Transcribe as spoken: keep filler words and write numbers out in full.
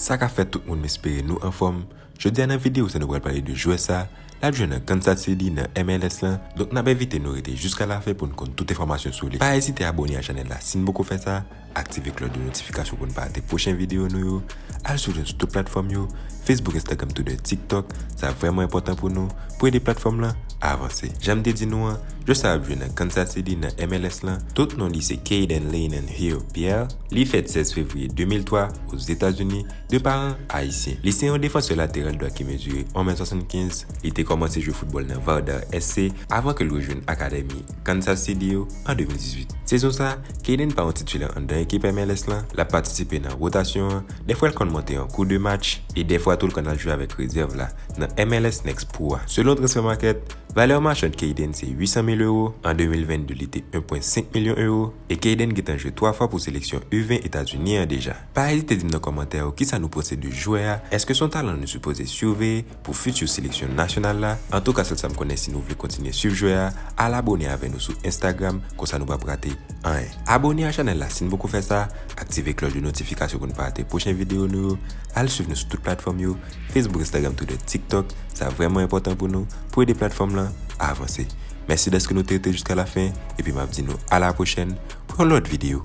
Sa k ap fèt tout moun, m espere nou anfòm. Jodi a nan videyo sa nou pral pale de jwè sa, l ap jwe nan Kansas City nan M L S lan, donk n ap envite nou rete jiska lafen pou n konn tout enfòmasyon sou li. Pa ezite abòne a chanèl la si n poko fè sa, aktive klòch de notifikasyon pou n pa rate pwochen videyo nou yo, al swiv nou sou tout platfòm yo, Facebook, Instagram, Twitter, TikTok, sa vrèman enpòtan pou nou, pou ede platfòm lan avanse. Jan m te di nou an, jwè sa ap jwe nan Kansas City nan M L S lan, tout non li se Kayden Leinen Hill Pierre. Li fèt sèz fevriye de mil twa Ozetazini, de paran ayisyen. Li se yon defansè lateral dwat ki mezire yon mèt swasannkenz. Li te kòmanse jwe foutbòl nan Vardar S C avan ke l rejwenn akademi Kansas City yo an de mil dizuit. Sezon sa, Kayden pa yon titilè anndan ekip M L S lan, l ap patisipe nan wotasyon an, dèfwa l konn monte an kou de match, e dèfwa tou l konn al jwe avèk rezèv la nan M L S Next Pro a. Selon Transfer Market, valè machann Kayden se uit san mil ewo, an de mil vennde li te en pwen senk milyon ewo, e Kayden gentan jwe twa fwa pou seleksyon U ven Etazini an deja. Pa ezite di m nan kòmantè yo kisa nou panse de jwè a, èske se yon talan nou sipoze siveye pou fiti seleksyon nasyonal la? Antouka, sèl sa m konnen, si nou vle kontinye swiv jwè a, al abòne avè nou sou Instagram, konsa nou p ap rate anyen. Abòne a chanèl la si n poko fè sa, aktive klòch de notifikasyon pou n pa rate pwochen videyo nou yo, al swiv nou sou tout platfòm yo, Facebook, Instagram, Twitter, TikTok, sa vrèman enpòtan pou nou, pou ede platfòm lan avanse. Mèsi dèske nou te rete jiska lafen, epi m ap di nou a la pwochèn pou yon lòt videyo.